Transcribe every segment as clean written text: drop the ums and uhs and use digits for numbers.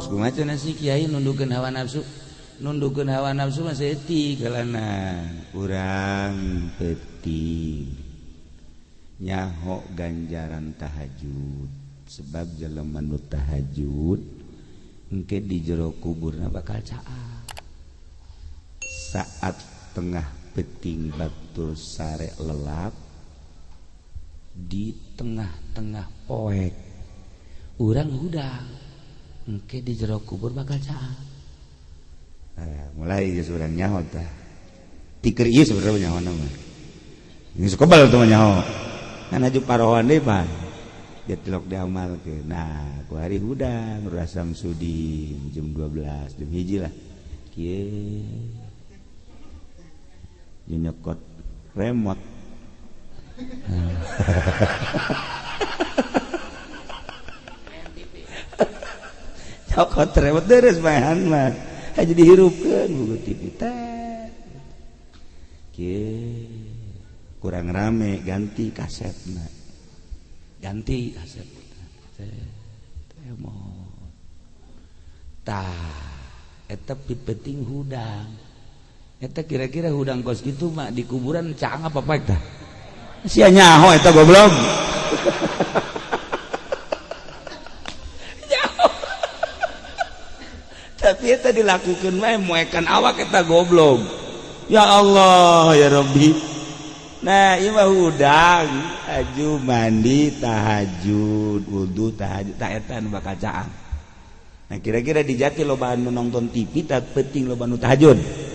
Kumaha cenah si kiai nundukeun hawa nafsu? Nundukeun hawa nafsu mah saeutik kalana. Urang peuting nyaho ganjaran tahajud. Sebab jelema nu tahajud engke di jero kuburna bakal caang. Saat tengah peuting batur sare lelap di tengah-tengah poek urang hudang engke di jero kubur bakal caang. Mulai geus urang nyaho tah. Tiker ieu sebenarnya nyaho mah. Geus kebal tuh nyaho. Kan aju parohan deui pan. Dia tilok diamalkeun. Nah, ku hari hudang Lurah Samsudin jam 12, jam 1 lah. Kieu nyokot remote. Nyokot remote deres maehan mah. Aja dihirupkeun buku TV teh. Kieu kurang rame ganti kasetna. Ganti kaset. Remote. Tah, eta pipeting hudang. Eta kira-kira hudang kos gitu mah di kuburan caang apa paek tah? Sia nyaho eta goblok. Nyaho. Tapi eta dilakukeun mah moekan awak eta goblok. Ya Allah ya Rabbi. Nah, ieu mah hudang aju mandi tahajud, wudu tahajud tah eta nu bakal caang. Nah, kira-kira di jati loba anu nonton TV tah penting loba anu tahajud.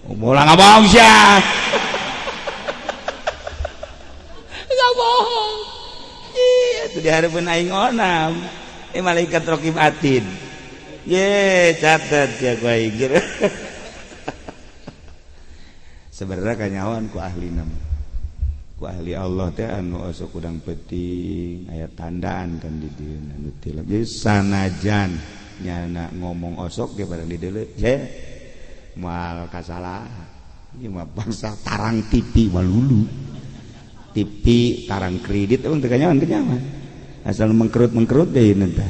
Bola nggak bohong sih, nggak bohong. Iya, itu diharapkan aing onam. Malaikat rokib atid. Ye, catat ya gua aing. Sebenarnya kanyawan ku ahli nama, ku ahli Allah teh anu osok udang peuting, aya tandaan kan di dieu anu tilap. Jadi sanajan nyana ngomong osok ge barang di dieu, ye. Moal kasalah ieu mah bangsa tarang TV malulu TV tarang kredit emang teu kanyawan kanyawan asal mengkerut-mengkerut deui tah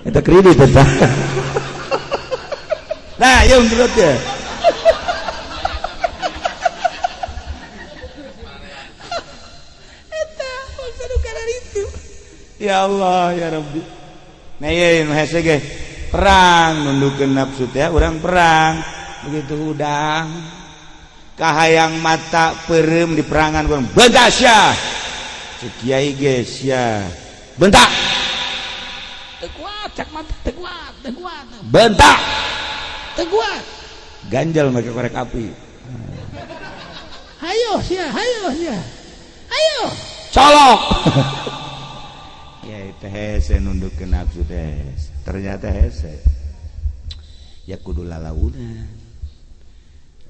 eta kredit eta. Nah ieu mengkerut ya eta bangsa nu kararitu. Ya Allah ya Rabbi. Nah ieu nu hese ge perang nundukeun nafsu teh urang perang begitu hudang kahayang mata perem di perangan kurang bentak sia cek kiai ge sia bentak teu kuat cek mata teu kuat teu kuat bentak teu kuat ganjal make korek api hayo sia hayo sia hayo colok. Ya teh hese nundukkeun nafsu teh ternyata hese ya kudu lalaunan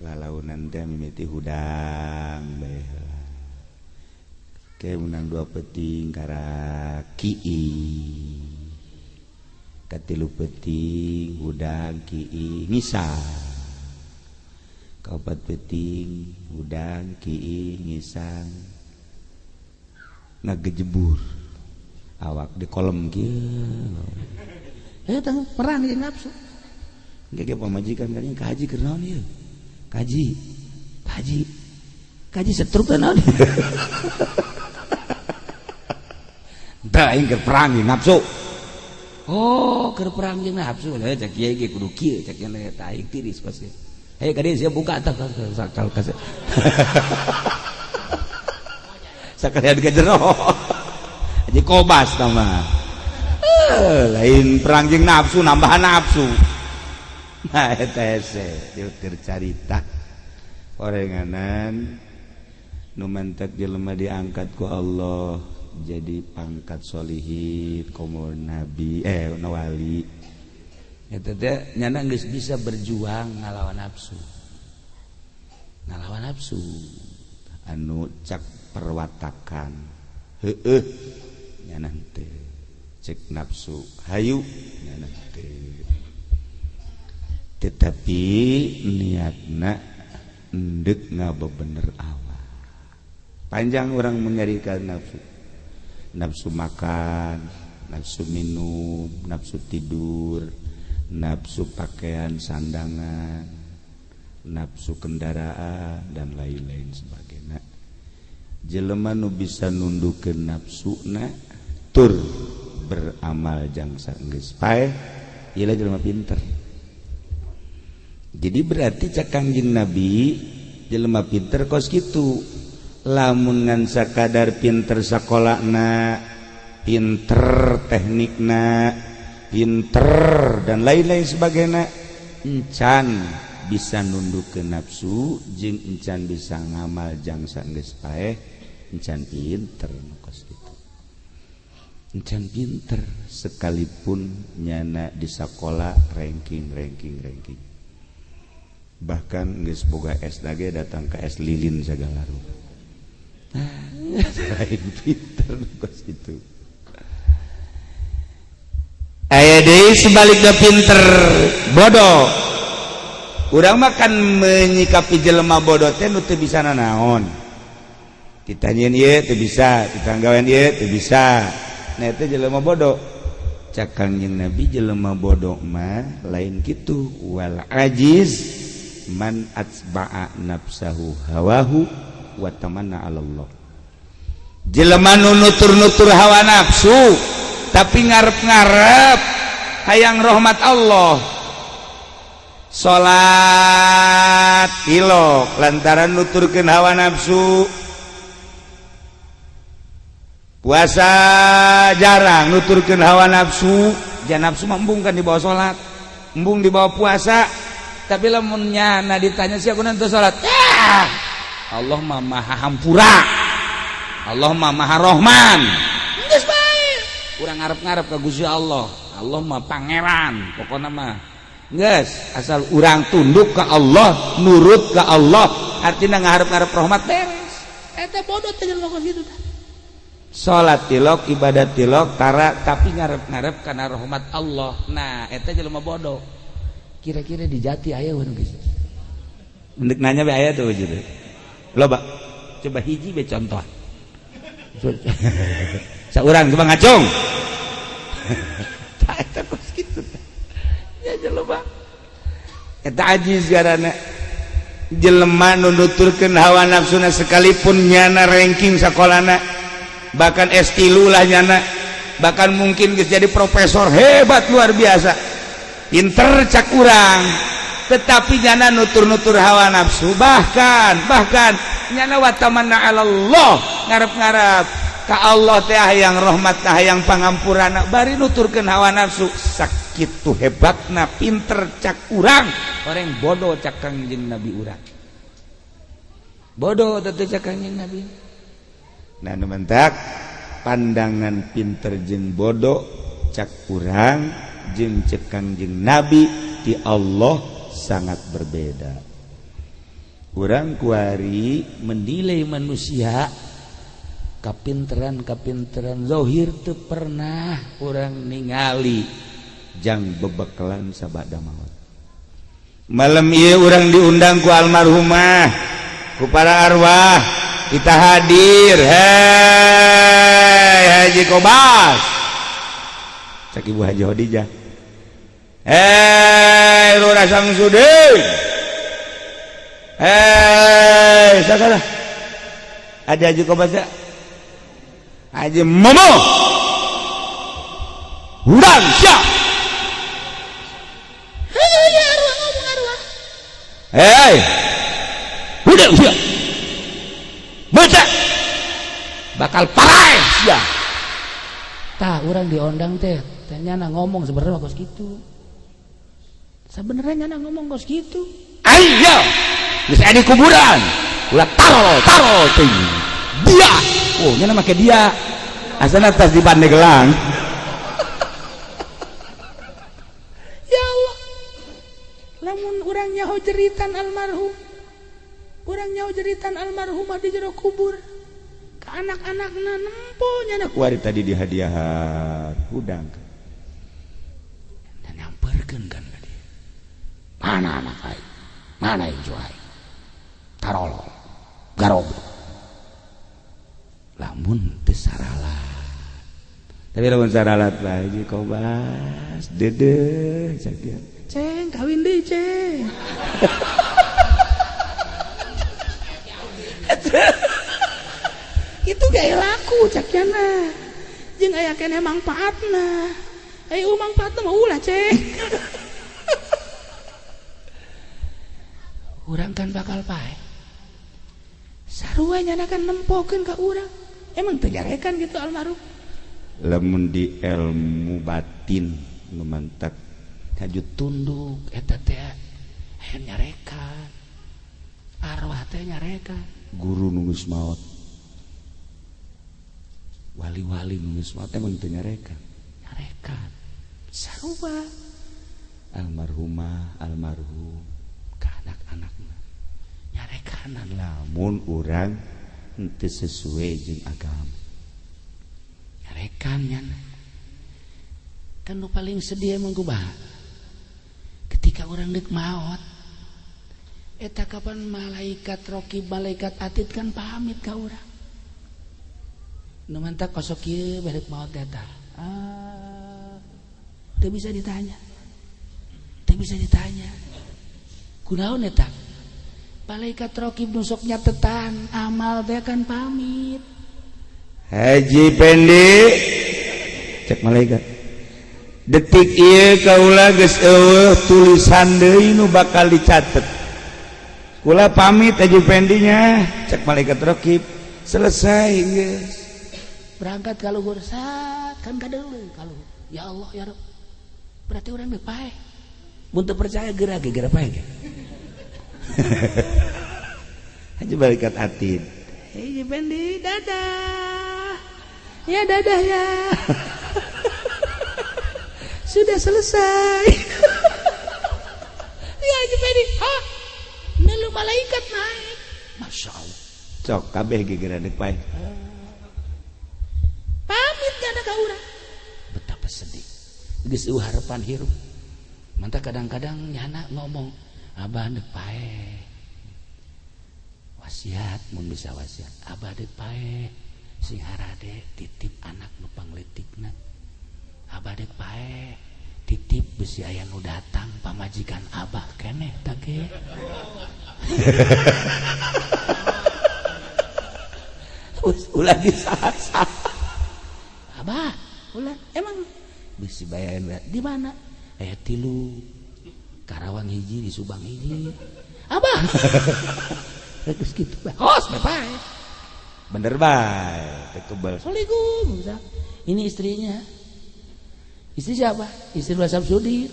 lalaunan teh mimiti hudang bae heula ke menang dua peting karakii katilu peting hudang kii ngisang kaopat peting hudang kii ngisang ngagejebur awak di kolom kieu eta perang jeung nafsu ge pamajikan kalian kaji keur naon ieu kaji kaji kaji setruk naon tah aing keur perang jeung nafsu. Oh keur perang jeung nafsu lah cek kiai ge kudu kieu cek kiai tah aing tiris pasti. Hei ka dieu sia buka tah sakal kasih sakalian ke jero haji kobas tah mah lain perang jeung nafsu nambahan nafsu. Nah eta hese diutir carita orenganan nu mantak jelema diangkat ku Allah jadi pangkat solihin komo nabi wali eta teh nyana geus bisa berjuang ngalawan nafsu ngalawan nafsu anu cak perwatakan heueuh nyana teh cek nafsu hayu nyana teh tetapi niatna endek ngabebener awak. Panjang orang menyarikan nafsu, nafsu makan, nafsu minum, nafsu tidur, Nafsu pakaian sandangan, nafsu kendaraan dan lain-lain sebagainya. Jelema nu bisa nundukeun nafsuna tur beramal jang saenggeus paeh, ieu jelema pinter. Jadi berarti cak Kangjeng Nabi jelema pinter kos kitu. Lamun ngan sakadar pinter sakolana, pinter teknikna, pinter dan lain-lain sebagainya, encan bisa nunduk ke nafsu jeung encan bisa ngamal jang saenggeus paeh, encan pinter kos kitu. Encan pinter sekalipun nyana di sakola ranking. Bahkan geus boga es dage datang ke es lilin sagala rupa. Lain pinter kos kitu. Aya deui sebaliknya pinter bodoh. Urang mah kan menyikapi jelema bodoh teh nu teu bisa nanaon. Ditanyain ieu teu bisa, ditanggawean ieu teu bisa. Nah eta jelema bodoh. Cak Kangjeng Nabi jelema bodoh mah lain kitu, wal ajiz man atba'a nafsahu hawahu wa tamanna 'ala Allah. Jelema nu nutur-nutur hawa nafsu tapi ngarep-ngarep hayang rahmat Allah. Salat tilok lantaran nuturkeun hawa nafsu, puasa jarang nuturkeun hawa nafsu. Jan nafsu mah embung kan dibawa salat, embung dibawa puasa. Tapi lamun nyana ditanya sia kunaon teu salat, ah, Allah mah maha hampura, Allah mah maha rohman. Geus bae urang ngarep-ngarep ka Gusti Allah, Allah mah pangeran pokona mah. Geus asal urang tunduk ka Allah, nurut ka Allah, artinya ngarep-ngarep rahmat beres. Eta bodoh teh jelema kos kitu tah. Salat tilok, ibadat tilok tara, tapi ngarep-ngarep kana rahmat Allah. Nah eta jelema bodoh. Kira-kira di jati aya urang geus. Mendek nanya be aya tuh gitu. Loba. Coba hiji be contoh. Saurang coba ngacung. Tah eta kos kitu tah. Ya jelema. Eta ajiz garana. Jelema nu nuturkeun hawa nafsuna sekalipun nyana ranking sakolana, bahkan S3 lah nyana, bahkan mungkin geus jadi profesor hebat luar biasa, pinter cak urang, tetapi nyana nutur-nutur hawa nafsu, bahkan nyana watamanna 'ala Allah, ngarep-ngarep ka Allah teh hayang rahmat, hayang pangampurana, bari nuturkeun hawa nafsu. Sakitu hebatna pinter cak urang, orang bodoh cak Kangjeng Nabi urang. Bodoh teh cak Kangjeng Nabi. Nah nu mentak pandangan pinter jeung bodoh cak urang jeung cek Kangjeng Nabi di Allah sangat berbeda. Urang kuari menilai manusia kapinteran zahir teu pernah urang ningali jang bebekalan sabada maut. Malam ieu urang diundang ku almarhumah, ku para arwah, kita hadir. Hei Haji Kobas, cak Ibu Haji Khadijah, hei Lurah Samsudin, hei sakala ada Haji Kobas ya? Haji Momo hurang siap. Hei hudang siap, baca bakal parai sia. Tah urang diondang teh teh nyana ngomong sebenarnya kos kitu. Sebenarnya nyana ngomong kos kitu. Ayo geus aya di kuburan ulah tarol tarol teuing dia. Oh nyana make dia asana tas di Pandeglang. Ya Allah, lamun urang nyaho jeritan almarhum, urang nyaho jeritan almarhumah di jero kubur ke anak-anakna nempo nyana kuari tadi dihadiahan hudang dan nyamperkeun kan ka dia. Mana anak aing, mana incu aing, tarolol garoblok. Lamun teu saralat Tapi lamun saralat bae Haji Kobas dedeh sakieu. Ceng kawin deui ceng. Itu gaya laku cak yana. Jeung aya keneh mangpaatna. Aya mangpaatna mah ulah ceng. Urang kan bakal pae. Sarua nyana kan nempokeun ka urang. Emang teu nyarekan gitu almarhum. Lamun di ilmu batin nu mantak kaju tunduk eta teh aya nyarekan. Arwah teh nyarekan. Guru nu geus maot. Wali-wali nu geus maot emang teu nyarekan. Nyarekan. Sarua almarhumah almarhum ka anak-anakna. Nyarekanan lamun urang henteu sesuai jeung agama. Nyarekan nyana. Kan nu paling sedih emang kumaha? Ketika urang deuk maot eta kapan malaikat raqib malaikat atid kan pamit ka urang. Nu mantak kosok ieu barek maot eta. Ah, teu bisa ditanya. Teu bisa ditanya. Kunaon eta? Malaikat raqib nu sok nyatetan amal teh kan pamit. Haji Pendi cek malaikat detik ieu kaula geus eueuh tulisan deui nu bakal dicatet. Kula pamit Haji Pendinya cek malaikat raqib selesai geus. Berangkat ka luhur sat kan kadeuleu ka luhur. Ya Allah ya Rabb. Berarti urang geus paeh. Mun teu percaya geura ge geura paeh ge. Haji malaikat atid. Haji Pendi dadah. Ya dadah ya. Sudah selesai. Ya Haji Pendi, ha? Nelu malaikat naik. Masya Allah. Cok kabeh gegeran deuk paeh. Pamit kana ka urang. Betapa sedih. Geus eueuh harapan hirup. Mantap kadang-kadang nyana ngomong, abah deuk paeh. Wasiat mun bisa wasiat, abah deuk paeh. Sing harade titip anak nu pangleutikna. Abah deuk paeh titip besi aya nu datang pamajikan abah keneh tah ge. Ulah disahak-sahak. Abah, ulah emang besi bayaran di mana? Aya tilu. Karawang hiji di Subang hiji. Abah. Geus kitu bae. Hos bae. Bener bae, teu kebal. Assalamualaikum. Ini istrinya. Istri siapa? Istri Pak Samsudin.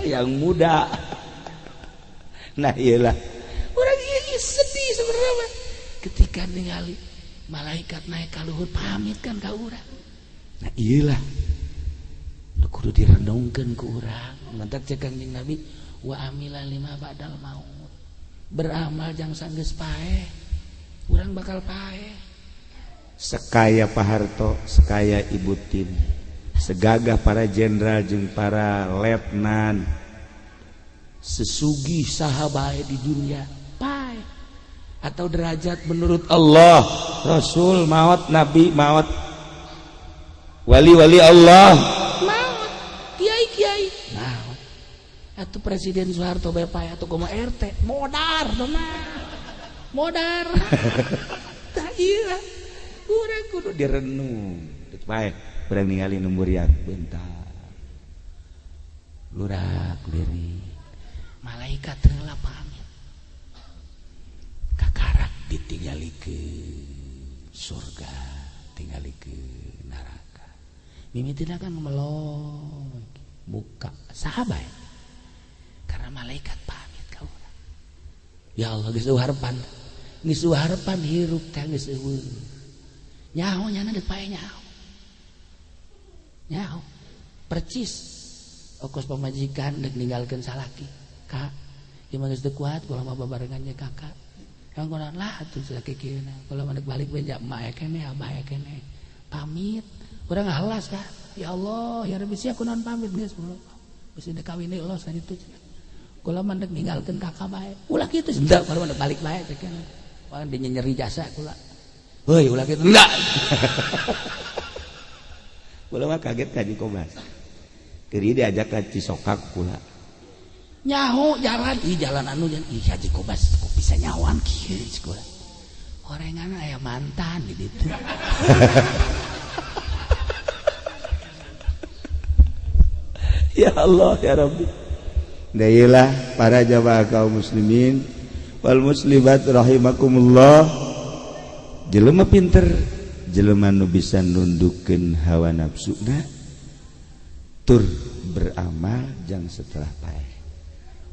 Yang muda. Nah iyalah. Orang ieu sedih sebenarnya. Ketika ningali malaikat naik ka luhur pamit kan ka urang. Nah iyalah. Nu kudu direnungkeun ku urang. Mantak cek Kangjeng Nabi wa amila lima ba'dal maut. Beramal jang sanggeus paeh. Urang bakal paeh. Sekaya Pak Harto, sekaya Ibu Tin, segagah para jenderal jeung para letnan, sesugih saha bae di dunia paeh. Atau derajat menurut Allah, Rasul maot, Nabi maot, wali-wali Allah maot, kiai-kiai maot. Atau Presiden Soeharto bae paeh atau kumaha RT modar mah. Modar. Tah ieu urang kudu direnung. Deuk bae urang ningali nu muriang bentar. Lurak lirik. Malaikat heula pamit. Kakarak ditinggalikeun surga, tinggalikeun neraka. Mimitina kan melong muka saha bae. Karena malaikat pamit ka urang. Ya Allah geus harapan. Geus harapan hirup teh geus eueuh. Nyaho nyana deuk paeh nyaho. Nyaho. Percis okos pamajikan deuk ninggalkeun salaki. Kak, ieu mah geus teu kuat kula mah babarengan jeung kakak. Emang kunaon lah atuh salaki kieu na. Kula mah deuk balik we ja emak keneh abah keneh. Pamit. Urang ngahelas ka. Ya Allah, ya Rabbi sia kunaon pamit geus kula. Geus deuk kawin deui los kan itu. Kula mah deuk ninggalkeun kakak bae. Ulah kitu henteu kula mah deuk balik bae cek. Wah dinyeri jasa kula. Heuy ulah kitu enggak. Kula mah kaget ka Haji Kobas. Keur diajak ka Cisoka kula. Nyaho jalan, ih jalan anu jalan, ih Haji Kobas kok bisa nyahoan kieu kula. Orengan aya mantan di ditu. Ya Allah ya Rabbi. Dailah para jamaah kaum muslimin wal muslimat rahimakumullah. Jelema pinter, jelema nu bisa nundukeun hawa nafsuna tur beramal jang setelah paeh.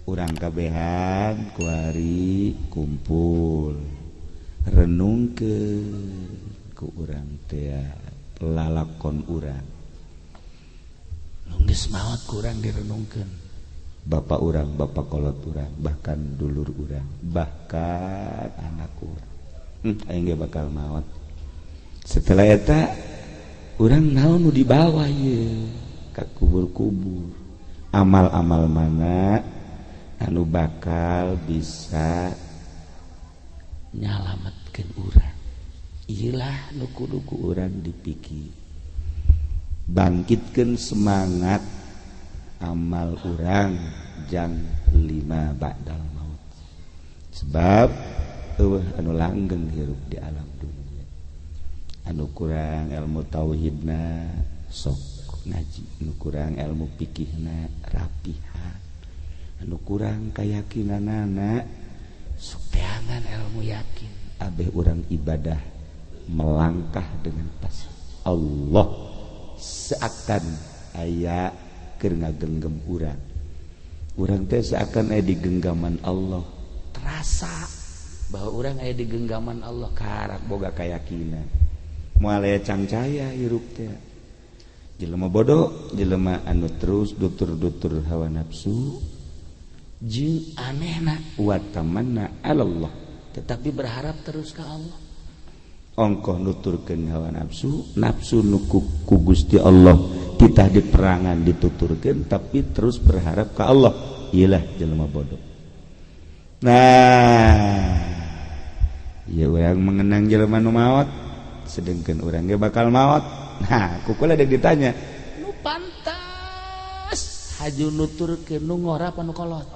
Urang kabehan kuari kumpul renungkeun ku urang teh lalakon urang. Geus maot kurang direnungkeun. Bapak urang, bapak kolot urang, bahkan dulur urang, bahkan anak urang. Aing ge bakal maot. Setelah eta urang naon nu dibawa ieu ka kubur-kubur. Amal-amal mana anu bakal bisa nyalametkeun urang. Ieulah nu kudu ku urang dipikir. Bangkitkan semangat amal urang jang lima ba'dal maut. Sebab eueuh anu langgeng hirup di alam dunia. Anu kurang ilmu tauhidna sok ngaji, anu kurang ilmu fikihna rapihan, anu kurang kayakinanana sok teangan ilmu yakin. Abeh urang ibadah melangkah dengan pas Allah seakan aya keur ngagenggam urang. Urang teh seakan aya di genggaman Allah. Terasa bahwa urang aya di genggaman Allah karak boga kayakinan. Moal aya cangcaya hirup teh. Jelema bodoh, jelema anu terus dutur-dutur hawa nafsu jeung anehna wa tamanna 'alallah, tetapi berharap terus ka Allah. Ongkoh nuturkeun hawa nafsu, nafsu nu ku Gusti Allah titah di perangan dituturkeun tapi terus berharap ka Allah. Iyalah jelema bodoh. Nah, ya urang mengenang jelema nu maot, sedengkeun urang ge bakal maot. Nah, ku kula deuk ditanya, nu pantas haju nuturkeun nu ngora apa nu kolot?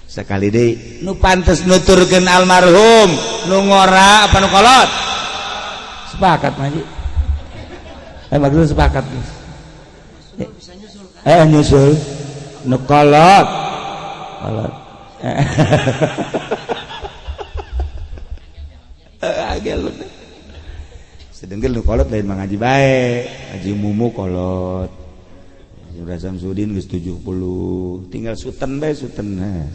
Sekali deui nu pantes nuturkeun almarhum nu ngora apa nu kolot? Sepakat Maji. Maksudnya sepakat guys. Bisa nyusul kan? Nyusul nu kolot. Kolot. Agel. Sedengkeun nu kolot lain mah ngaji bae, ngaji mumu kolot. Haji Samsudin geus 70, tinggal suten bae suten. Nah.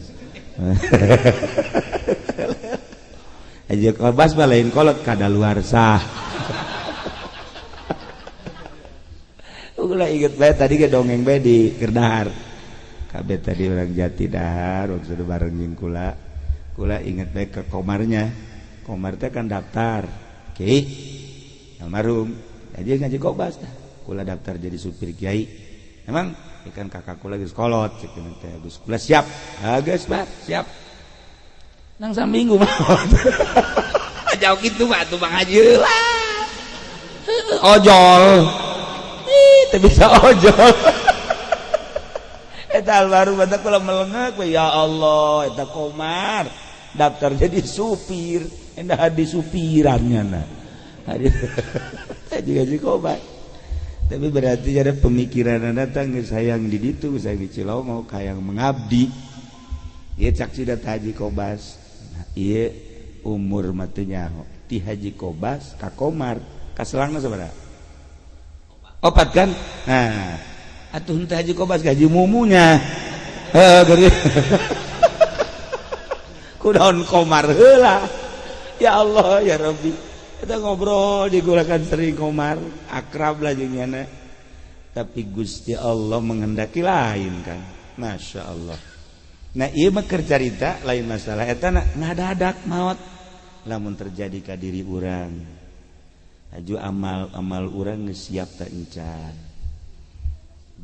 Haji Kobas mah lain kolot kadaluarsa. Ulah inget bae tadi ge dongeng bae di Kerdahar. Kabeh tadi orang Jati dahar waktu sudah bareng jeung kula. Kula inget bae ke komarnya. Komar teh kan daftar. Kiai almarhum. Haji ngaji Kobas tah. Kula daftar jadi supir kiai. Emang ikan kakak kula geus kolot cek teh geus kula siap. Ah geus Pak, siap. Nang saminggu mah. Jauh kitu mah atuh Bang Haji lah. Ojol. Ih, teu bisa ojol. Eta almarhum batak kula melengek we ya Allah, eta Komar daftar jadi supir, endah di supirannya nah. Haji Haji Komar. Tapi berarti ada pemikiran datang sayang di ditu, sayang di Cilomo, kayang mengabdi. Ieu cak sudah Haji Kobas. Ieu umur matinya ti Haji Kobas ka Komar, kaselangna sabaraha? Opat kan? Nah, atuh henteu Haji Kobas ka Haji Mumunya. Heuh geuring. Kunaon Komar heula. Ya Allah ya Rabbi. Kita ngobrol digulakan sering Komar, akrab lah jeung nyana. Tapi Gusti Allah menghendaki lain kan. Masya Allah. Nah ieu mah keur carita lain masalah eta ngadadak maot. Lamun terjadi ka diri urang. Aju amal-amal urang geus siap ta encan.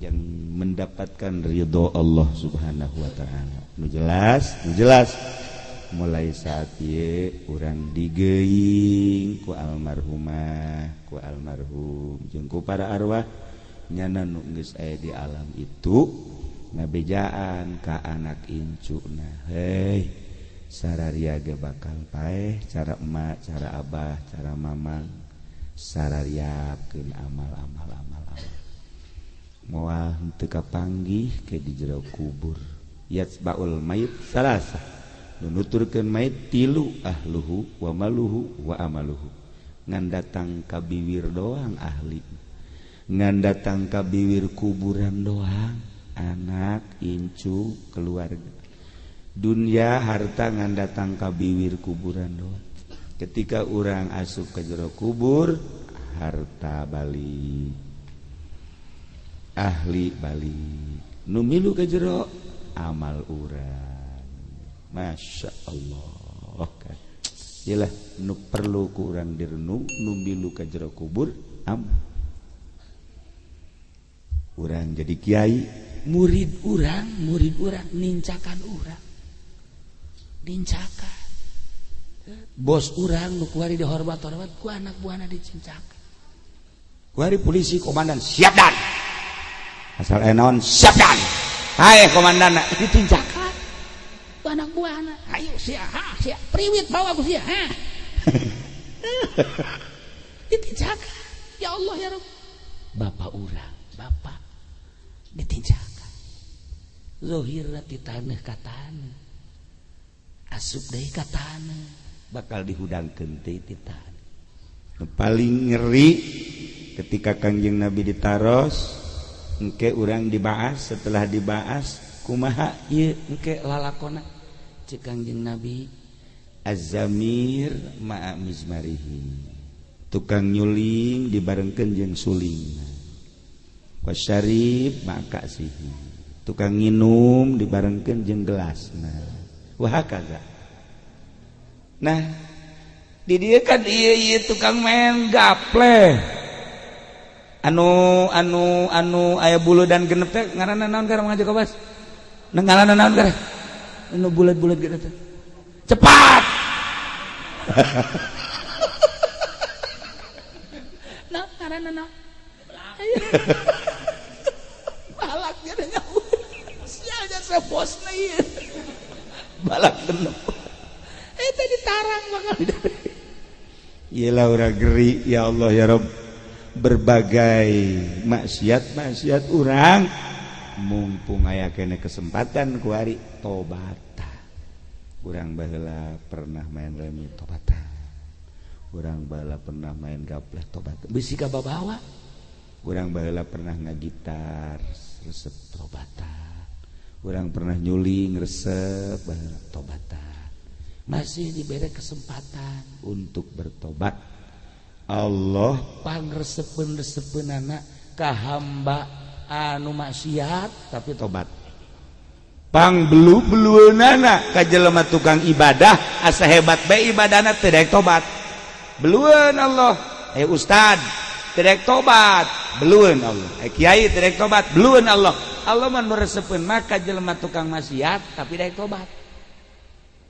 Yang mendapatkan ridho Allah Subhanahu wa taala. Nu jelas, nu jelas. Mulai saat ieu urang digeuing ku almarhumah, ku almarhum jeung ku para arwah nyana nu geus aya di alam itu, ngabejaan ka anak incuna, "Hei, sararia ge bakal paeh. Cara emak, cara abah, cara mamang, sarariakeun amal, amal, amal, amal. Moal teu kapanggih ke di jero kubur." Yatsbaul mayit salasa, nu nuturkeun mayit tilu, ahluhu wa maluhu wa amaluhu. Ngan datang ka biwir doang ahli, ngan datang ka biwir kuburan doang anak incu, keluarga, dunia, harta, ngan datang ka biwir kuburan doang. Ketika orang asup ke jero kubur, harta balik, ahli balik, nu milu ke jero amal urang. Masya Allah kan. Iyalah, nu perlu ku urang direnung, nu milu ke jero kubur amal urang. Jadi kiai, murid urang, murid urang nincakan urang, nincakan bos urang nu kuari dihormat-hormat, ku anak buahna dicincakan. Kuari polisi, komandan, "Siap dan!" Asal enon, "Siap dan!" Hai komandan. Ditincakan ku anak buahna. "Ayo sia, ha sia, priwit bawa ku sia, ha." Ditincakan. Ya Allah, ya Rabb. Bapak urang, bapak ditincakan. Zohirna ti taneuh ka taneuh, asup deui ka taneuh. Bakal dihudangkeun teh ti taneuh. Paling ngeri ketika Kangjeng Nabi ditaros, engke urang dibahas. Setelah dibahas, kumaha ieu engke lalakona? Cek Kangjeng Nabi, azamir ma'a mizmarihi, tukang nyuling dibarengkeun jeung suling, wasyarib ma'a ka'sihi, tukang nginum dibarengkeun jeung gelasna, wah hakaza. Nah, di dieu kan ieu ieu tukang main gaple anu anu anu aya bulu dan genep teh, ngaranna naon keur ngaji kobas? Ngaranna naon keur anu bulat-bulat gitu teh? Cepat. Nah, ngaranna naon? Balak dia nyawa. Sial jasa bosna ieu. Balak genep. Eh, tadi tarang bakal. Iyalah, urang geri. Ya Allah, ya Rob. Berbagai maksiat maksiat urang, mumpung aya kene kesempatan kuari, tobata. Urang baheula pernah main remi, tobata. Urang baheula pernah main gapleh, tobat. Bisi kababawa. Urang baheula pernah ngagitar resep, tobata. Urang pernah nyuling resep baheula, tobata. Masih diberi kesempatan untuk bertobat. Allah pangresepeun resepeunana ka hamba anu maksiat tapi tobat, pang belu belueunana ka jelema tukang ibadah, asa hebat bae ibadahna, teu daek tobat, belueun Allah. Eh, ustad teu daek tobat, belueun Allah. Eh, kiai teu daek tobat, belueun Allah. Allah mah nu resepeun maka jelema tukang maksiat tapi daek tobat.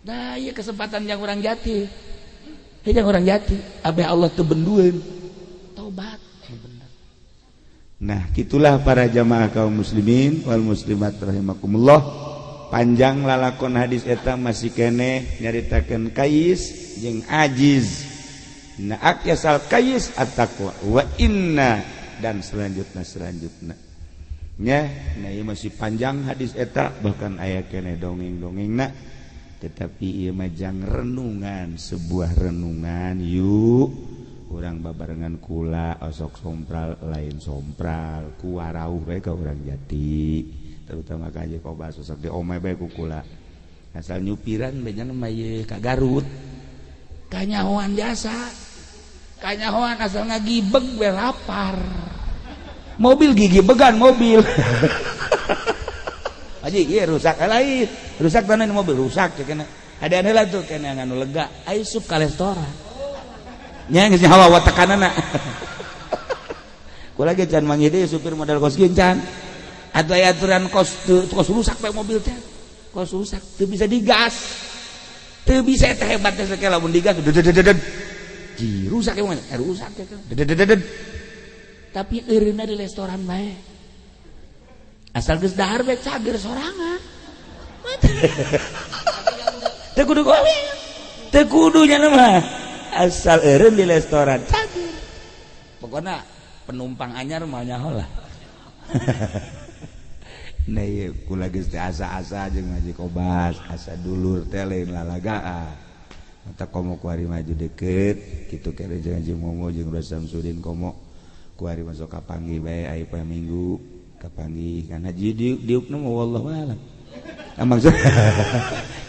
Nah, iya kesempatan yang orang jati. Yang orang jati, abe Allah teu bendueun. Tobat bener. Nah, gitulah para jamaah kaum muslimin wal muslimat rahimakumullah. Panjang lalakon hadis eta, masih keneh nyaritakeun kais jeung ajiz. Nah, akyasal kais at-taqwa wa inna dan selanjutnya selanjutnya. Nya, nah ieu masih panjang hadis eta, bahkan aya keneh dongeng-dongengna. Tetapi ieu mah jang renungan, sebuah renungan. Yuk, urang babarengan kula osok sompral, lain sompral ku warauh bae ka urang jati, terutama ka Haji Kobas, osok di omah bae ku kula asal nyupiran Benyana mah ieu ka Garut kanyahoan jasa, kanyahoan asal ngagibeg we lapar mobil, gigi began mobil. Haji, iya rusak lain, rusak tanah ini mobil rusak cek. Ada heula tuh kena nganu lega, ayo sup ka restoran nya, geus hawa watekanana. Kula ge can manggih deui supir model kos kieu can. Atau aya aturan kos teu, kos rusak bae mobil teh, kos rusak teu bisa digas, Teu bisa eta hebat teh sakela mun digas dedededet. Ji rusak emang rusak teh. Dedededet. Tapi eureunna di restoran bae. Asal geus dahar bae cager sorangan. Teu kudu gawe. Teu kudu nya mah. Asal eureun di restoran cager. Pokona penumpang anyar mah nyaho lah. Nah ieu kula geus teh asa-asa jeung ngaji kobas, asa dulur teh lain lalagaan. Mata komo kuari maju deket, kitu kere jeung Haji Momo jeung Rasa Samsudin komo kuari masuk kapanggih bae aya poe Minggu kapanggih kan haji diuk diukna mah wallahu alam. Ah maksud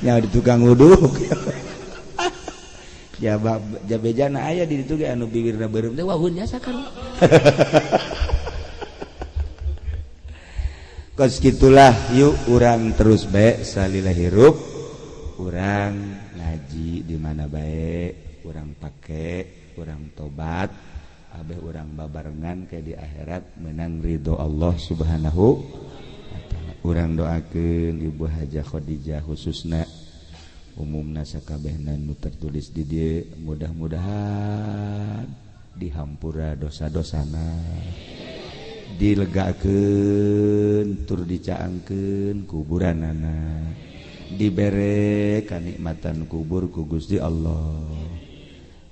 nya di tukang uduk. Ya jabejana aya di ditu ge anu bibirna beureum teh wahun jasa kan. Kos gitulah yuk urang terus bae salila hirup urang ngaji di mana bae urang pake urang tobat abeh urang babarengan ke di akhirat menang ridho Allah Subhanahu wa taala. Urang doakeun Ibu Hajah Khadijah khususna umumna sakabehna nu tertulis di dieu mudah-mudahan dihampura dosa-dosana, dilegakeun tur dicaangkeun kuburanana, dibere kanikmatan kubur ku Gusti Allah.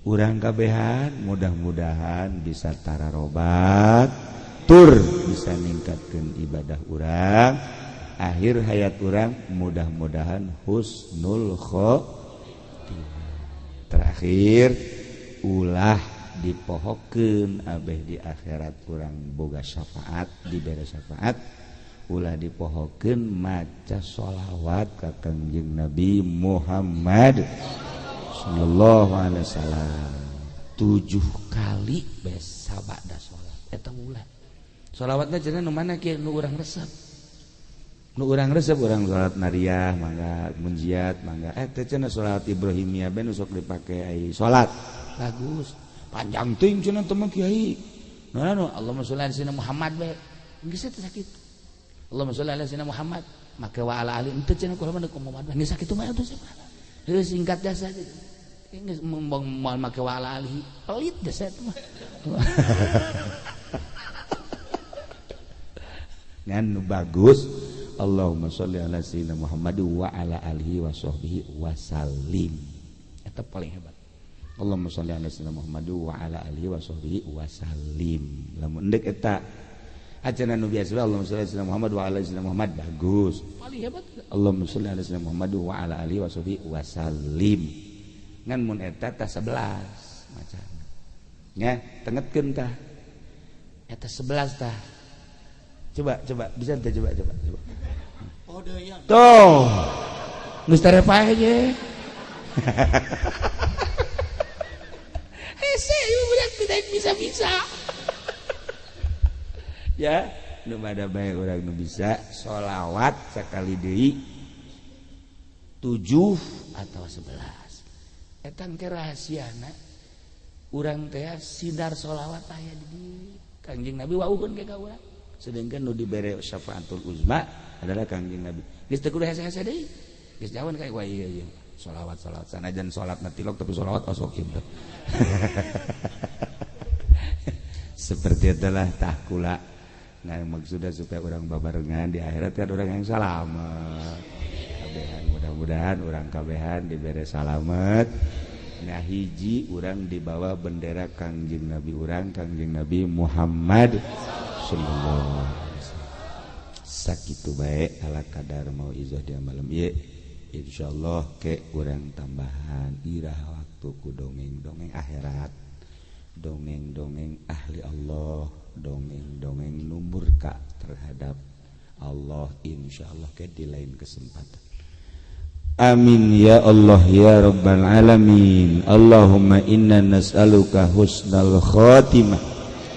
Urang kabehan mudah-mudahan bisa tararobat tur bisa ningkatkeun ibadah urang, akhir hayat urang mudah-mudahan husnul khotimah. Terakhir ulah dipohokeun abeh di akhirat urang boga syafaat, dibere syafaat, ulah dipohokeun maca sholawat ka Kangjeng Nabi Muhammad sallallahu alaihi wasallam 7 kali bes sabada salat eta ulah. Sholawatna cenah nu mana kieu nu urang resep. Nu urang resep urang salat nariyah mangga munjiat mangga eta cenah salat Ibrahimiyah ben sok dipake ai salat. Bagus. Panjang teuing cenah teh mah kiai. Nah nu Allahumma sholli ala sayyidina Muhammad bae. Geus teh sakitu. Allahumma sholli ala sayyidina Muhammad make wa ala ali henteu cenah kula mah Muhammad geus sakitu mah atuh cenah. Heuh singkat jasa gitu. Geus moal make wa ala alihi pelit jasa eta mah. Ngan nu bagus Allahumma sholli ala sayyidina Muhammad wa ala alihi wa sahbihi wasallim. Eta paling hebat. Allahumma sholli ala sayyidina Muhammad wa ala alihi wa sahbihi wasallim. Lamun endek eta ajaran nu biasa Allahumma sholli ala sayyidina Muhammad wa ala sayyidina Muhammad bagus. Paling hebat. Allahumma sholli ala sayyidina Muhammad wa ala alihi wa sahbihi wasallim. Ngan mun eta tah 11 macana. Nya tengetkeun tah. Eta 11 tah. Coba coba bisa teh coba coba coba. Oh deui. Tuh. Geus tarepae ye. Hese ieu budak tidak bisa-bisa. Ya, nu bada bae urang nu bisa sholawat sakali deui 7 atau 11. Eta engke rahasiana urang teh sinar sholawat aya di dieu. Kangjeng Nabi wauhkeun ke ka urang. Sedangkan nu dibere syafaatul uzma adalah Kangjeng Nabi. Geus teu kudu hese-hese deui. Geus jauhan kayak wah iya iya. Sholawat sholawat sanajan sholatna tilok tapi sholawat osok kitu. Seperti itulah tahkula. Nah maksudnya supaya orang babarengan di akhirat kan orang yang salamet. Kabehan mudah-mudahan orang kabehan dibere salamet. Nah hiji orang di bawah bendera Kangjeng Nabi urang Kangjeng Nabi Muhammad sallallahu alaihi wasallam. Sakitu bae ala kadar mau izoh dia malam ieu. Insyaallah ke urang tambahan irah waktu ku dongeng-dongeng akhirat, dongeng-dongeng ahli Allah, dongeng-dongeng nu murka terhadap Allah, insyaallah ke di lain kesempatan. Amin ya Allah ya Rabbal alamin. Allahumma inna nas'aluka husnal khatimah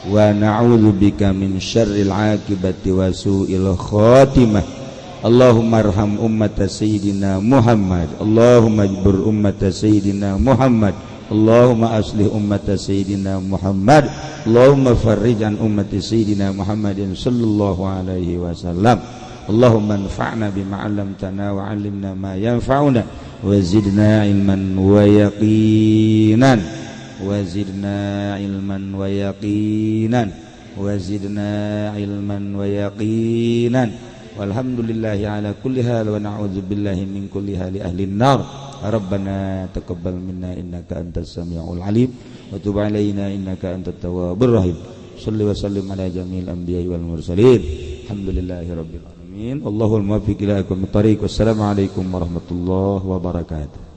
wa na'udzubika min syarril akibati wa su'il khatimah. Allahumma arham ummata sayyidina Muhammad. Allahumma ajbur ummata sayyidina Muhammad. Allahumma aslih ummata sayyidina Muhammad. Allahumma farrij an ummati sayyidina Muhammadin sallallahu alaihi wasallam. Allahumma anfa'na bima 'allamtana wa 'allimna ma yanfa'una Wa zidna ilman wa yaqinan. Wa zidna ilman wa yaqinan. Wa zidna ilman wa yaqinan. Walhamdulillahi ala kulli hal wa na'udzubillahi min kulli hali ahli nar. Rabbana taqabbal minna innaka antas samiul alim wa tub alaina innaka antat tawwabur rahim. Shalli wa sallim ala jami'il anbiya'i wal mursalin. Alhamdulillahi rabbil alamin. Wallahul muwaffiq ila aqwamit thariq. Wassalamu alaikum warahmatullahi wabarakatuh.